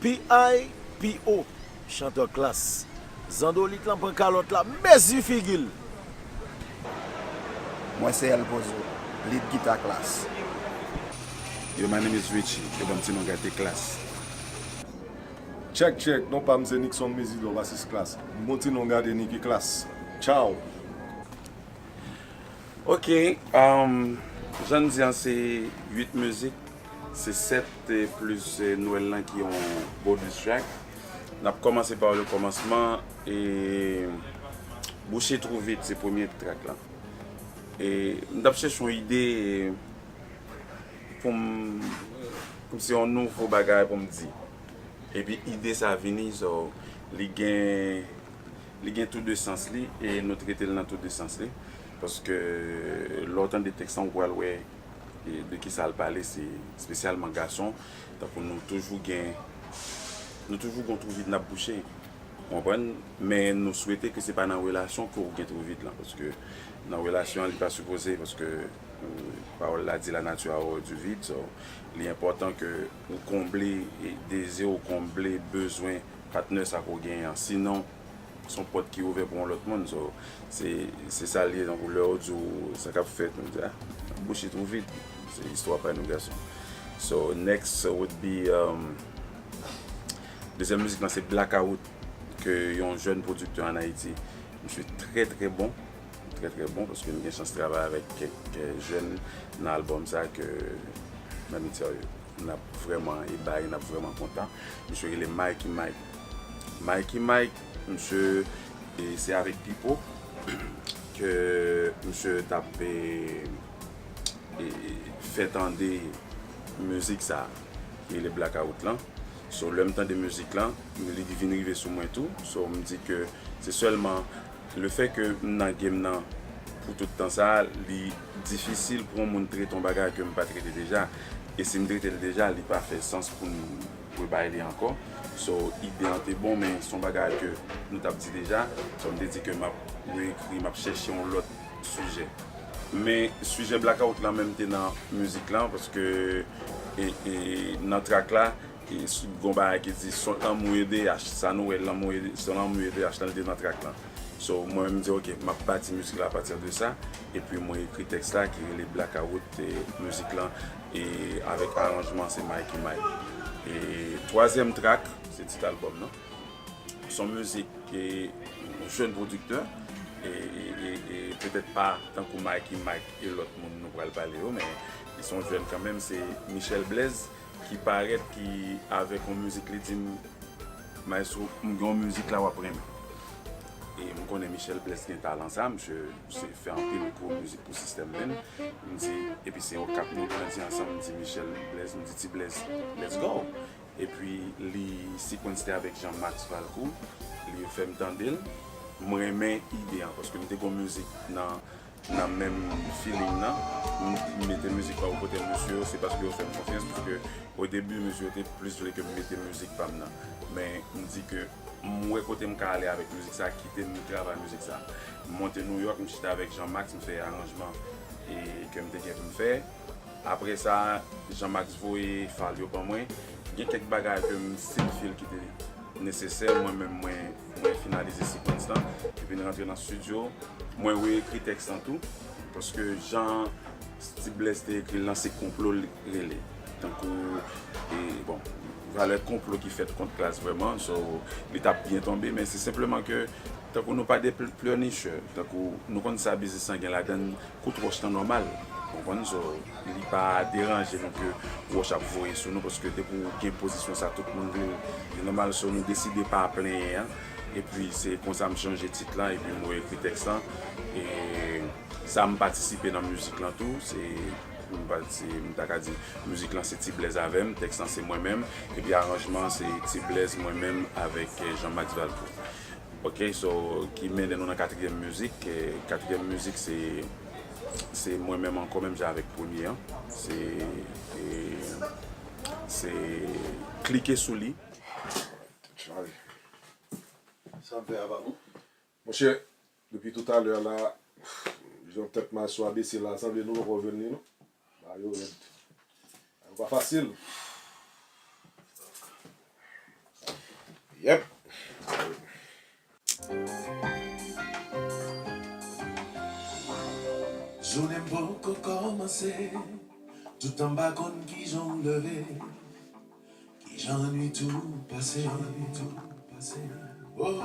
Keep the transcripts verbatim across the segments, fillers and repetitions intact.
P I P O, chantè Klass. Zandolit lan pran kalòt la, mezi figi l! Mwen se El Pozo, lead gita Klass. Yo, my name is Richie. Yo ban m ti non gade Klass. Check, check. Non pa m se Nixon Mezidor, basis Klass. M gon ti non gade Nicky Klass. Ciao. Ok, um, jan n di an se uit mizik, se sèt plis Nwèl lan ki yon bonus track. N ap kòmanse pa le kòmansman e Bouche Twou Vid se premye track lan. E m t ap chèche yon ide pou m, kòmsi yon nouvo bagay pou m di. Epi ide sa vini, so, li gen li gen tou de sans li e nou trete l nan tou de sans li. Paske lè w tande tèks lan, ou pral wè de kisa l pale, se espesyalman gason. Tankou nou toujou gen nou toujou gen yon twou vid n ap bouche. Ou konprann? Men nou swete ke se pa nan relasyon ke w gen twou vid lan. Paske nan relasyon an, li pa sipoze, paske pawòl la di la nature a horreur du vide. So, li enpòtan ke ou konble dezi, ou konble bezwen patnè sa ke w genyen an. Sinon, se yon pòt ki ouvè pou yon lòt moun. So, se se sa l ye. Donk, lè yo di w sa k ap fèt, nou di, ah, bouch li twou vid. Se istwa pa nou gason. So, next would be um, dezyèm mizik lan se Blackout, ke yon jèn pwodiktè ann Ayiti. Misye trè trè bon, trè trè bon, paske m gen chans travay avèk kèk jèn nan albòm sa ke, let me tell you, n ap vrèman ebay, n ap vrèman kontan. Misye rele Mikey Mike. Mikey Mike, misye, e, se avèk Pipo ke misye t ap e, e, fè tande mizik sa ki rele Blackout lan. So, lè m tande mizik lan, li vin rive sou mwen tou. So, m di ke se sèlman lefè ke m nan game nan pou tout tan sa, li difisil pou yon moun trete yon bagay ke m pa trete deja. E si m trete l deja, li pa fè sans pou m rebay li ankò. So, ide an te bon, men se yon bagay ke nou t ap di deja. So, m te di ke m ap reekri, m ap chèche yon lòt sijè. Men sijè Blackout lan menm te nan mizik lan, paske e, e, nan track la, e, s- gon bagay ki di son lanmou e de H, sa nou wè lanmou e de, son lanmou e de H lan, li te nan track lan. So, mwen menm m di, ok, m ap bati mizik la apati de sa, epi mwen ekri tèks la ki rele Blackout, e, mizik lan, e avèk aranjman se Mikey Mike. E twazyèm track, se tit albòm nan. Se yon mizik ke yon jèn pwodiktè, e, e, e, e petèt pa tankou Mikey Mike e lòt moun nou pral pale yo, men li se yon jèn kanmenm, se Michel Blaise ki parèt, ki avèk yon mizik li di m, Maestro, m gen yon mizik la w ap renmen. E m konnen Michel Blaise gen talan sa, misye se fè anpil gwo mizik pou System Band. M di, epi se Okap nou grandi ansanm, m di Michel Blaise, m di Ti Blaise, let's go! Epi li sequence te avèk Jean Max Valcourt, li fè m tande l, m renmen ide an, paske m te gon mizik nan nan menm feeling nan, m mete mizik pa bò kote misye yo, se paske yo fè m konfyans, paske o debi, misye yo te plis vle ke m mete mizik pa m nan. Men, m di ke m wè kote m ka ale avèk mizik sa, kite m travay mizik sa. M monte Nouyòk, m chita avèk Jean Max, m fè aranjman e ke m te gen pou m fè. Apre sa, Jean Max voye fal yo ban mwen. Gen kèk bagay ke m still feel ki te nesesè, mwen menm mwen mwen finalize sequence lan, epi n rantre nan studio, mwen reekri tèks lan tou, paske jan Ti Blaise te ekri l lan se konplo l rele. Tankou, e, bon, valè konplo ki fèt kont Klass vrèman, so, li t ap byen tonbe, men se senpleman ke, tankou nou pa de pl- pleurnicheur, tankou nou konn sa biznis lan gen ladan l, kout wòch lan nòmal. Ou konprann? So, li pa deranje nou ke wòch ap voye sou nou, paske depi w gen pozisyon sa, tout moun vle w. Li nòmal, so, nou deside pa plenyen an. Epi, se konsa m chanje tit lan, epi m reekri tèks lan. E sa m patisipe nan mizik lan tou, se m patisipe, m ta ka di, mizik lan se Ti Blaise avè m, tèks lan se mwen menm, epi aranjman se Ti Blaise, mwen menm avèk, eh, Jean Max Valcourt. Ok, so, ki mennen nou nan katriyèm mizik. Eh, katriyèm mizik, se se mwen menm ankò, menm jan avèk premye an. Se, e, se Klike sou li. Sa m fè a pa bon? Monchè, depi toutalè la, jan tèt maestro a bese la, sanble nou poko jwenn li non. Bagay yo rèd. Bagay yo pa fasil. Yep. Jounen m poko kòmanse, toutan m pa konn kijan w leve, kijan nwit ou pase. Oh,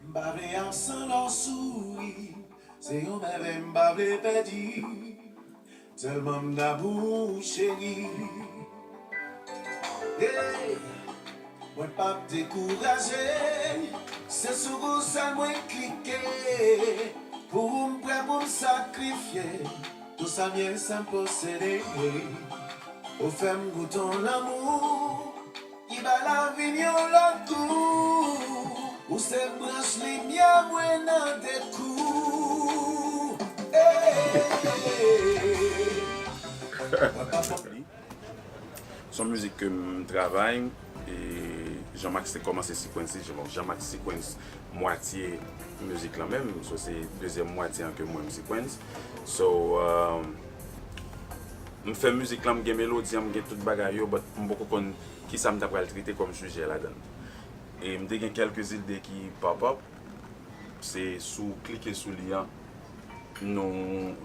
m pa vle absan lè w souri, se yon mèvèy m pa vle pèdi. Tèlman m damou w cheri. Hey! Mwen p ap dekouraje. Se sou ou sèl mwen klike. Pou ou m prè pou m sakrifye tou sa m ye, sa m posede. Ou fè m goute yon lanmou ki ba lavi m yon lòt gou. Ou se branch limyè mwen nan de kou. Hey! Se yon mizik ke m travay e Jean Max te kòmanse sequence li, bon, Jean Max sequence mwatye mizik lan menm, so se dezyèm mwatye an ke mwen m sequence. So, euh, m fè mizik lan, m gen melodi an, m gen tout bagay yo, but m poko konn kisa m ta pral trete kòm sijè ladan l. E m te gen kèlke ide ki pop up, se si w klike sou li an, nou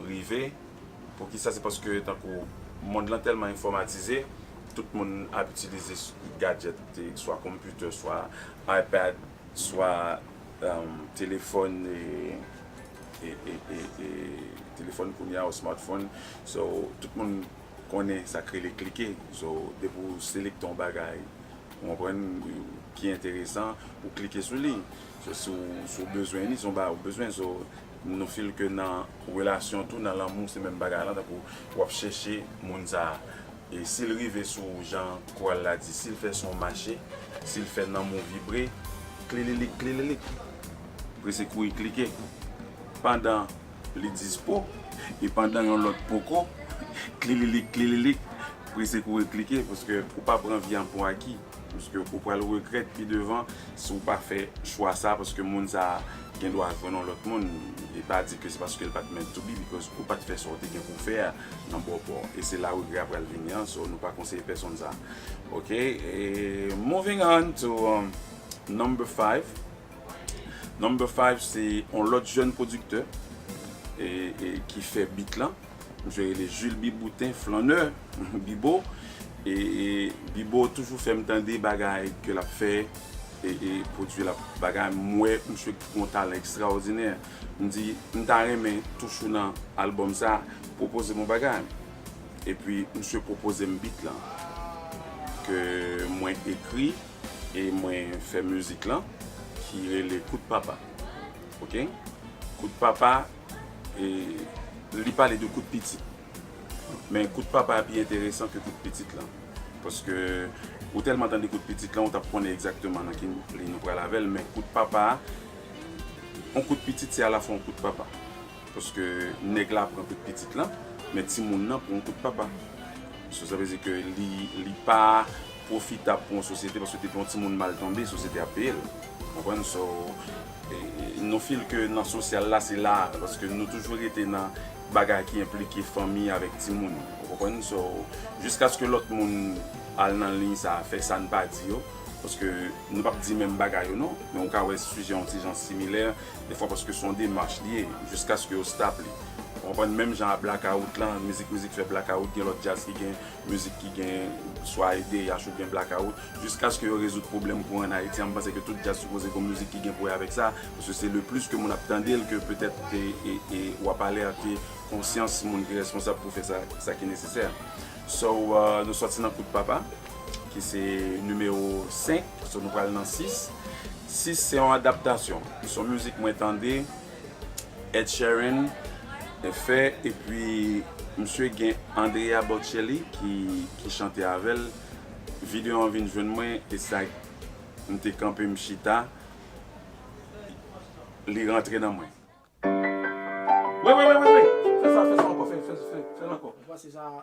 rive. Poukisa? Se paske tankou mond lan tèlman enfòmatize, tout moun ap itilize gadjèt, swa konpitè, swa iPad, swa um, telefòn, e, e, e, e, e, telefòn kounye a, ou smartphone. So, tout moun konnen sa k rele klike. So, depi w selekte yon bagay, ou konprann, ki enteresan, ou klike sou li. So, si w, si w bezwen li, se yon bagay ou bezwen. So, nou feel ke nan relasyon tou, nan lanmou, se menm bagay lan, tankou w ap chèche moun sa a. E si l rive sou, jan koral la di, si l fè son mache, si l fè nanm ou vibre, klililik, klililik. Prese kouri klike. Pandan li dispo, e pandan yon lòt poko, klililik, klililik, prese kouri klike, paske ou pa pran vi an pou aki. Paske ou pral regrèt pi devan si w pa fè chwa sa, paske moun sa a gen dwa jwenn yon lòt moun. E pa di ke se paske l pa t meant to be, because ou pa t fè sa w te gen pou w fè a nan bò pa w. E se la regrè a pral vini an, so nou pa konseye pèsonn sa. Ok, e moving on to um, number five. Number five se yon lòt jèn pwodiktè e, e, ki fè beat lan. Misye rele Jules Bibouten, Flanneur, Bibo. E, e Bibo toujou fè m tande bagay ke l ap fè, e, e pwodui l ap bagay. M wè misye gen yon talan ekstraòdinè. M di, m ta renmen touch ou nan albòm sa, pwopoze m yon bagay. Epi misye pwopoze m beat lan ke mwen ekri e mwen fè mizik lan, ki rele Kout Papa. Ok? Kout Papa, e, li pale de kout pitit. Men kout papa a pi enteresan ke kout pitit lan. Paske ou tèlman tande kout pitit lan, ou t ap konnen egzakteman nan ki liy nou pral avè l. Men kout papa a, yon kout pitit se alafwa yon kout papa. Paske nèg la pran kout pitit lan, men timoun nan pran yon kout papa. So, sa vle di ke li, li pa pwofitab pou yon sosyete, paske depi yon timoun mal tonbe, sosyete ap peye l. Ou konprann? So, e, e, nou feel ke nan sosyal la, se la, paske nou toujou rete nan bagay ki enplike fanmi avèk timoun. Ou konprann? So, jiskaske lòt moun al nan liy sa, fè sa n pa di yo, paske nou p ap di menm bagay yo non, men ou ka wè sijè yon ti jan similè, defwa paske se yon demach li ye, jiskaske yo stop li. Ou konprann? Menm jan a blakawout lan, mizik mizik fè blakawout, gen lòt djaz ki gen mizik ki gen swa D H oubyen blakawout, jiskaske yo rezoud pwoblèm kouran an Ayiti an, m panse ke tout djaz sipoze gen yon mizik ki gen pou wè avèk sa, paske se le plus ke moun ap tande l ke petèt e, e, e w ap alète konsyans moun ki responsab pou fè sa, sa ki nesesè. So, uh, nou sòti nan Kout Papa, ki se nimewo senk, so nou pral nan sis. Sis se yon adaptasyon. Se yon mizik mwen tande, Ed Sheeran fè, epi misye gen Andrea Bocelli ki, ki chante avè l. Videyo an vin jwenn mwen, e sa m te kanpe, m chita, li rantre nan mwen. Wi, wi, wi, wi, wi. Fè sa, fè sa ankò, fè, fè, fè, fè l ankò.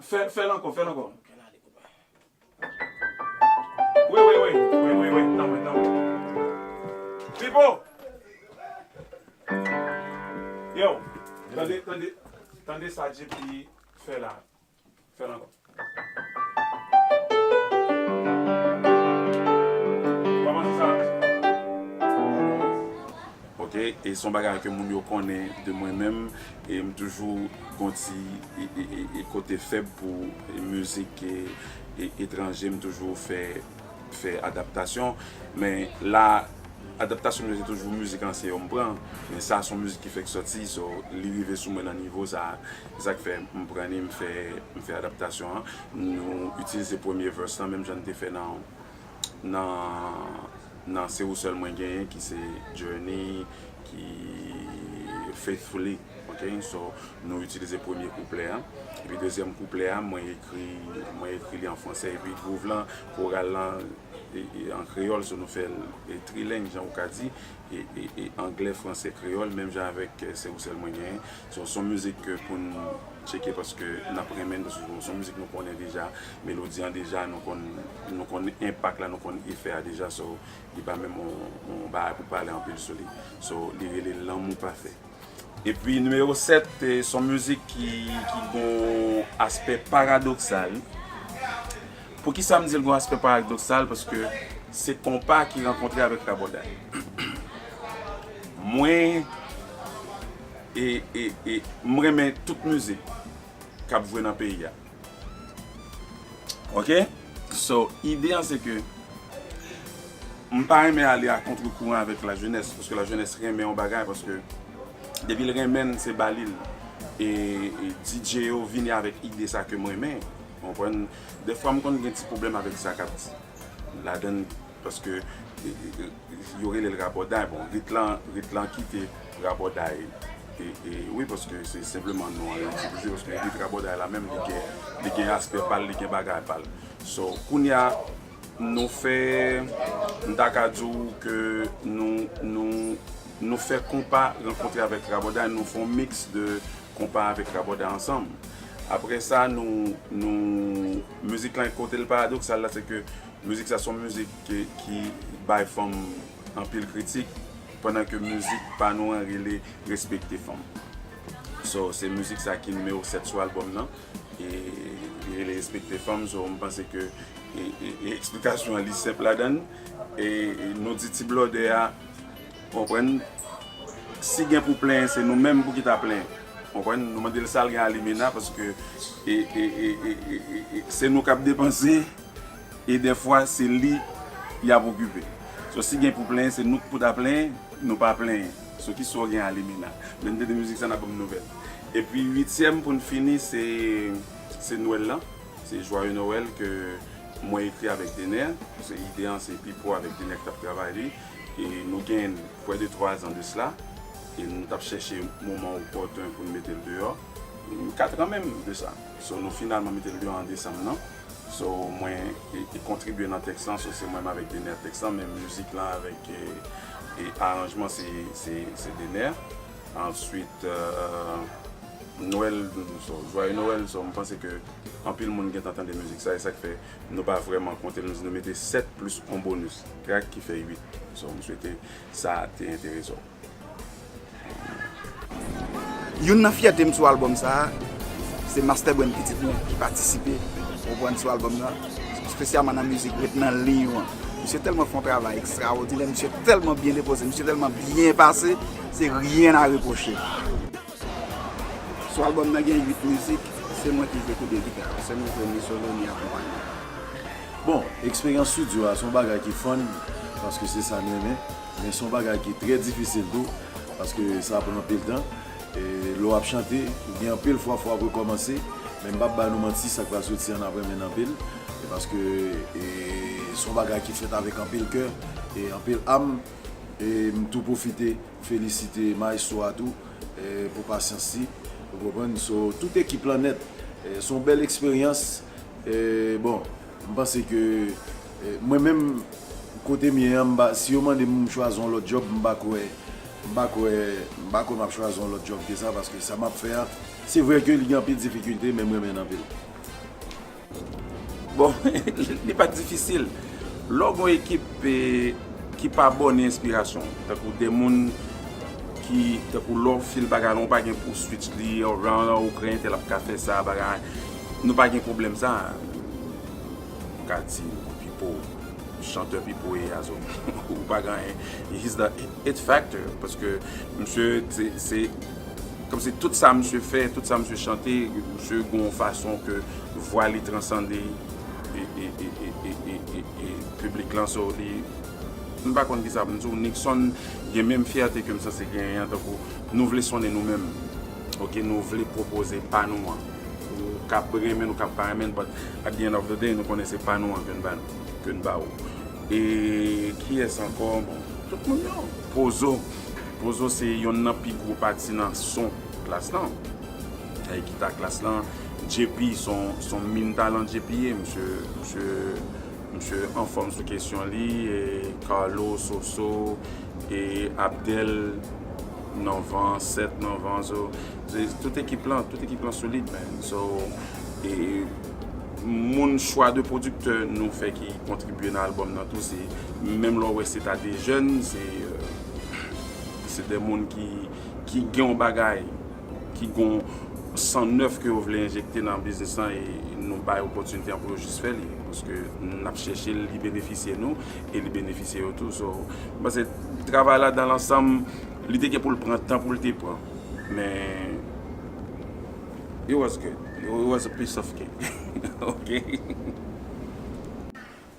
Fè, fè l ankò, fè l ankò. Wi, wi, wi. Wi, wi, wi. Nan mwen, nan mwen. Pipo! Yo, tande, tande, tande sa J P fè la. Fè l ankò. E se yon bagay ke moun yo konnen de mwen menm, e m toujou gon ti e, e, e, e kote fèb pou e, mizik e, e, etranje, m toujou fè, fè adaptasyon. Men la, adaptasyon m yo se toujou mizik ansyen yo m pran, men sa se yon mizik ki fèk sòti, so li rive sou mwen nan nivo sa, se sa k fè m pran li, m fè, m fè adaptasyon an. Nou itilize premye verse lan, menm jan n te fè nan, nan, nan Se ou sèl mwen genyen, ki se Journey, ki Faithfully, ok? So, nou itilize premye kouplè a. Epi dezyèm kouplè a, mwen ekri, mwen ekri li an fransè. Epi gwouv lan, koral lan, e, e, an kreyòl, so nou fè l e, trileng, jan ou ka di, e, e, e anglè, fransè, kreyòl, menm jan avèk e, Se ou sèl mwen genyen. So, se yon mizik ke pou n tcheke paske n ap renmen l, paske se yon mizik nou konnen deja, melodi an deja, nou konn, nou konn enpak la, nou konn efè a deja, so, li pa menm yon, yon bagay pou pale anpil sou li. So, li rele Lanmou Pafè. Epi, nimewo sèt, e, se yon mizik ki, ki gon aspè paradoksal. Poukisa m di l gon aspè paradoksal? Paske se konpa ki rankontre avèk rabòday. Mwen, e, e, e, m renmen tout mizik k ap jwe nan peyi a. Ok? So, ide an se ke m pa renmen ale a kontre kouran avèk lajenès, paske lajenès renmen yon bagay, paske depi l renmen l, se ba li l. E, e D J yo vini avèk ide sa ke m renmen. Ou konprann? Defwa, m konn gen ti pwoblèm avèk sa k ap di ladan l, paske e, e, e, yo rele l rabòday. Bon, rit lan, rit lan kite rabòday. E, e, wi, paske se senpleman non an yo itilize, paske rit rabòday la menm, li gen, li gen aspè pa l, li gen bagay pa l. So, kounye a, nou fè, m ta ka di w ke nou, nou, nou fè konpa rankontre avèk rabòday, nou fè yon miks de konpa avèk rabòday ansanm. Apre sa, nou, nou, mizik lan, kote l paradoksal la, se ke mizik sa se yon mizik ki, ki bay fanm anpil kritik, pandan ke mizik pa nou an rele Respekte Fanm. So, se mizik sa ki nimewo sèt sou albòm nan. E li rele Respekte Fanm, so m panse ke e, e, e eksplikasyon an li senp ladan l. E, e nou di ti blòdè a, konprann, si gen pou plenyen, se nou menm pou ki ta plenyen. Konprann, nou mande l sa l gen a limena, paske e, e, e, e, e, e, e, se nou k ap depanse, e dèfwa se li y ap okipe. So, si gen pou plenyen, se nou k pou ta plenyen, nou pa plenyen. So, ki sa w gen a limena? Lè n tande mizik sa, n ap ban m nouvèl. Epi, uityèm, pou n fini, se, se Nwèl lan. Se Joyeux Noël ke mwen ekri avèk Dener. Se ide an, se Pipo avèk Dener ki t ap travay li. E nou gen près de twa zan de sela. E nou t ap chèche moman opòten pou n mete l deyò. Kat an menm de sa. So, nou finalman mete l deyò an desanm nan. So, mwen e, e kontribye nan tèks lan. So, se mwen menm avèk Dener tèks lan, men mizik lan avèk e, e aranjman se, se, se Dener. Answit, euh, Nwèl, so, Joyeux Noël, so, m panse ke anpil moun gentan tande mizik sa, e sa k fè nou pa vrèman konte l, nou di nou mete sèt plis yon bonis, krak, ki fè uit. So, m swete sa te enterese w. Youn nan fyète m sou albòm sa a, se Master Brand pitit mwen ki patisipe, ou konprann, sou albòm nan, espesyalman nan mizik Ret nan liy ou an. Misye tèlman fè yon travay ekstrawòdinè, misye tèlman byen depoze, misye tèlman byen pase, se rien à reprocher. Sou albòm nan gen uit mizik, se mwen ki jwe tou de gita yo, se mwen jwe ni solo ni akonpayman. Bon, eksperyans estidyo a se yon bagay ki fun, paske se sa n renmen, men se yon bagay ki trè difisil tou, paske sa pran anpil tan. E lè w ap chante, ou gen anpil fwa fò w ap rekòmanse, men m p ap ba nou manti, sa k pral soti an n ap renmen l anpil, e paske e, se yon bagay ki fèt avèk anpil kè e anpil am. E m tou pwofite felisite maestro a tou, e, pou pasyans li. Ou konprann? So, tout ekip lan nèt, e, se yon bèl eksperyans. E, bon, m panse ke, e, mwen menm, kote m ye an, m pa, si yo mande m chwazi yon lòt djòb, m pa kwè, m pa kwè, m pa kwè m ap chwazi yon lòt djòb ke sa, paske sa m ap fè a, se vre ke li gen anpil difikilte, men m renmen l anpil. Bon, li pa t difisil. Lè w gen yon ekip e, ki pa ba w ni enspirasyon, tankou de moun ki, tankou lè w fil bagay la, ou pa gen pou switch li, ou ran, ou kreye entèl ap ka fè sa, bagay, nou pa gen pwoblèm sa. M ka di, Pipo, Chantè Pipo ye a, so ou pa gen anyen. He's the it factor, paske misye se, se kòmsi tout sa misye fè, tout sa misye chante, misye gen yon fason ke vwa li transande e, e, e, e, e, e, e, e piblik lan, so li, m pa konn kisa pou m di w, Nixon gen menm fyète ke m sanse genyen an, tankou nou vle sonnen nou menm. Ok, nou vle pwopoze pa nou an. Ou kab renmen, nou kab pa renmen, but at the end of the day, nou konnen se pa nou an ke n ba nou, ke n ba ou. E kiyès ankò? Bon, tout moun yo. Pozo. Pozo se yonn nan pi gwo pati nan son Klass lan. E gita Klass lan. J P, se yon, se yon min talan J P ye, misye, misye, misye anfòm sou kesyon li, e Carlo, Soso, e Abdel, nan van, Sèt nan van, so, se, tout ekip lan, tout ekip lan solid, man. So, e, moun chwa de pwodiktè nou fè ki kontribye nan albòm nan tou, se, menm lè w wè se ta de jèn, se, euh, se de moun ki, ki gen yon bagay, ki gen yon san nèf ke yo vle enjekte nan biznis lan e nou bay opòtinite an pou yo jis fè li. Paske n ap chèche l, li benefisye nou e li benefisye yo tou. So, m panse travay la dan lansanm, li te gen pou l pran tan pou l te pran. Men, it was good. It was a piece of cake. Ok?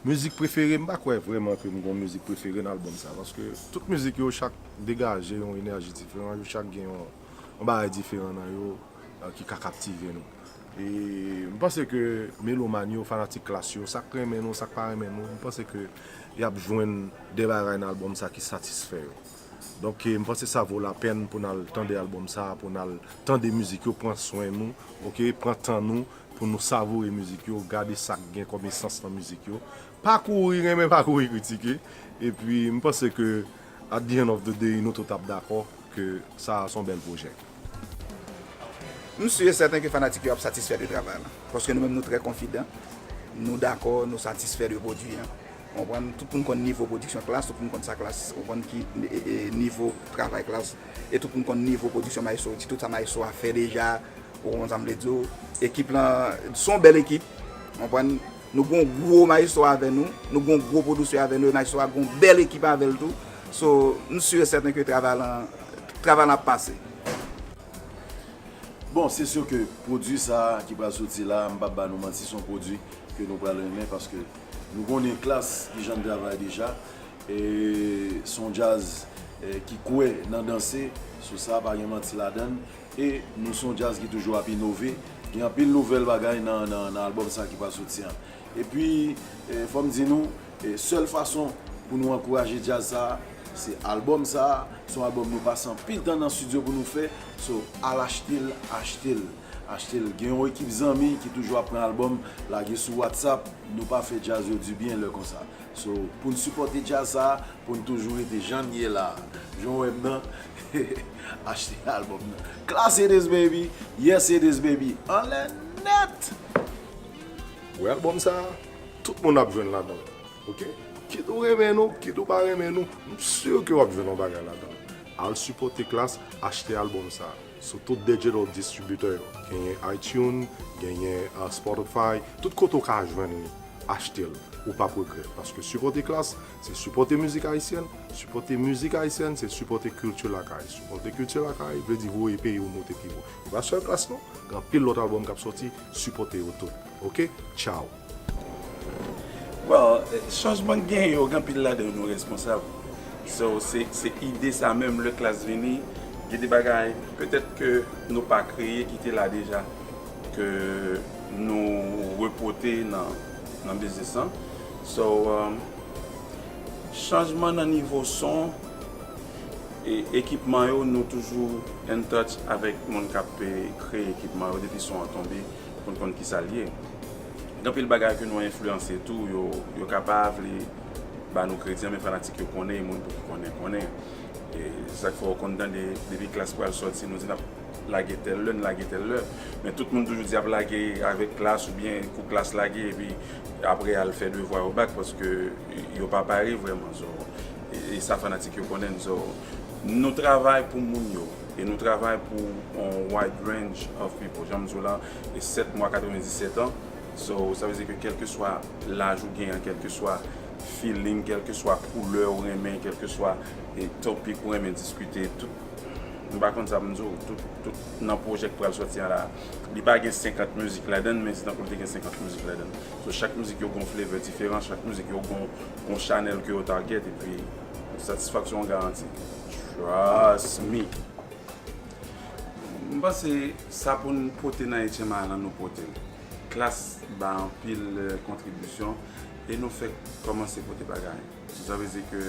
Mizik prefere, m pa kwè vrèman ke m gon mizik prefere nan albòm sa, paske tout mizik yo chak degaje yon enèji diferan, yo chak gen yon, yon bagay diferan nan yo, euh, ki ka kaptive nou. E m panse ke melomàn yo, fanatik Klass yo, sa k renmen nou, sa k pa renmen nou, m panse ke y ap jwenn de bagay nan albòm sa ki satisfè yo. Donk, e, m panse sa vo lapèn pou n al tande albòm sa, pou n al tande mizik yo, pran swen nou, ok, pran tan nou, pou nou savoure mizik yo, gade sa k gen kòm esans nan mizik yo. Pa kouri renmen, pa kouri kritike. Epi, m panse ke, at the end of the day, nou tout ap dakò ke sa a se yon bèl pwojè. M si e sèten ke fanatik yo ap satisfè de travay la. Paske nou menm nou trè konfidan, nou dakò, nou satisfè de pwodui an. Ou konprann? Tout moun konn nivo pwodiksyon Klass, tout moun konn sa Klass, ou konn ki e, e, nivo travay Klass, e tout moun konn nivo pwodiksyon Maestro Richie, tout sa Maestro a fè deja, ou konprann sa m vle di w. Ekip lan, se yon bèl ekip, ou konprann? Nou gen yon gwo Maestro avè nou, nou gen yon gwo pwodiktè avè nou, e Maestro a gen yon bèl ekip avè l tou. So, m si e sèten ke travay lan, travay lan ap pase. Bon, se si ke pwodui sa a ki pral soti la, m p ap ba nou manti, se yon pwodui ke nou pral renmen, paske nou konnen Klass kijan l travay deja. E se yon djaz, e, ki kwè nan danse, sou sa, pa gen manti ladan l. E nou se yon djaz ki toujou ap inove. Gen anpil nouvèl bagay nan, nan, nan albòm sa a ki pral soti an. Epi, e, fò m di nou, e, sèl fason pou nou ankouraje djaz sa a, se albòm sa a. Se yon albòm nou pase anpil tan nan estidyo pou nou fè. So, al achte l, achte l, achte l. Gen yon ekip zanmi ki toujou ap pran albòm, lage sou WhatsApp. Nou pa fè djaz yo dibyen lè konsa. So, pou n sipòte djaz sa a, pou n toujou rete jan n ye la a. Jan w wè m nan, achte albòm nan. Klass it is, baby. Yes, it is, baby. Anlè nèt! Wè albòm sa a, tout moun ap jwenn ladan l. Ok? Kit ou renmen nou, kit ou pa renmen nou, m si ke w ap jwenn yon bagay ladan l. Al sipòte Klass, achte albòm sa a. Sou tout digital distributor yo. Genyen iTunes, genyen, uh, Spotify, tout kote w ka jwenn li, achte l. Ou p ap regrèt. Paske sipòte Klass, se sipòte mizik ayisyèn. Sipòte mizik ayisyèn, se sipòte kilti lakay. Sipòte kilti lakay, vle di voye peyi w monte pi wo. E pa sèl Klass non, gen anpil lòt albòm k ap sòti, sipòte yo tout. Ok? Tchaw! Well, chanjman k genyen yo, gen anpil ladan yo nou responsab. So, se, se ide sa menm, lè Klass vini, gen de bagay, petèt ke nou pa kreye, ki te la deja, ke nou repote nan, nan biznis lan. So, um, chanjman nan nivo son, e ekipman yo, nou toujou in touch avèk moun k ap, e, kreye ekipman yo, depi son an tonbe, pou n konn kisa l ye. Gen anpil bagay ke nou enfliyanse tou, yo, yo ka pa vle ba nou kredi an, men fanatik yo konnen, e moun pou ki konnen, konnen. E se sa k fè w konn tande, depi Klass pral sòti, nou di n ap lage tèl lè, n lage tèl lè. Men tout moun toujou di y ap lage avèk Klass oubyen kou Klass lage, epi apre y al fè devwa yo back, paske yo pa pare vrèman. So, e, e sa fanatik yo konnen. So, nou travay pou moun yo, e nou travay pou yon wide range of people. Jan m di w la, e sèt mwa katrevenndisèt an. So, sa vle di ke kèlkeswa laj ou genyen, kèlkeswa feeling, kèlkeswa koulè ou renmen, kèlkeswa e topic ou renmen diskite, tout, m pa konn sa pou m di w, tout, tout nan pwojè k pral sòti an la, li pa gen senkant mizik ladan l, men se tankou l te gen senkant mizik ladan l. So, chak mizik yo gon flavor diferan, chak mizik yo gon, gon chanèl ke yo target, epi satisfaksyon an garanti. Trust me. M panse sa pou n pote nan H M I lan, nou pote l. Klass ba anpil eh, kontribisyon e nou fèk kòmanse pote bagay. So, sa vle di ke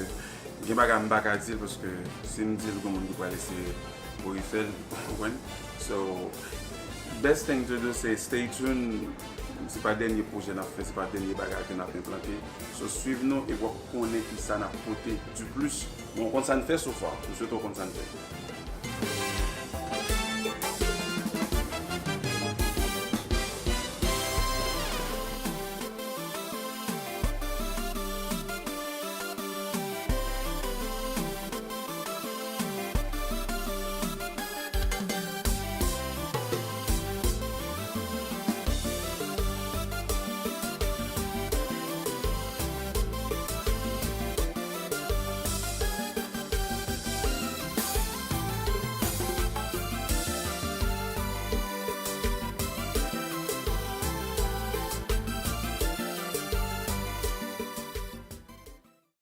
gen bagay m pa ka di l paske si m di l, gen moun ki pral eseye pou refè l, ou konprann? So, best thing to do se stay tuned. Se pa dènye pwojè n ap fè, se pa dènye bagay ke n ap enplante. So, swiv nou e w ap konnen kisa n ap pote di plis. Bon, w konn sa n fè so far. M swete w konn sa n fè.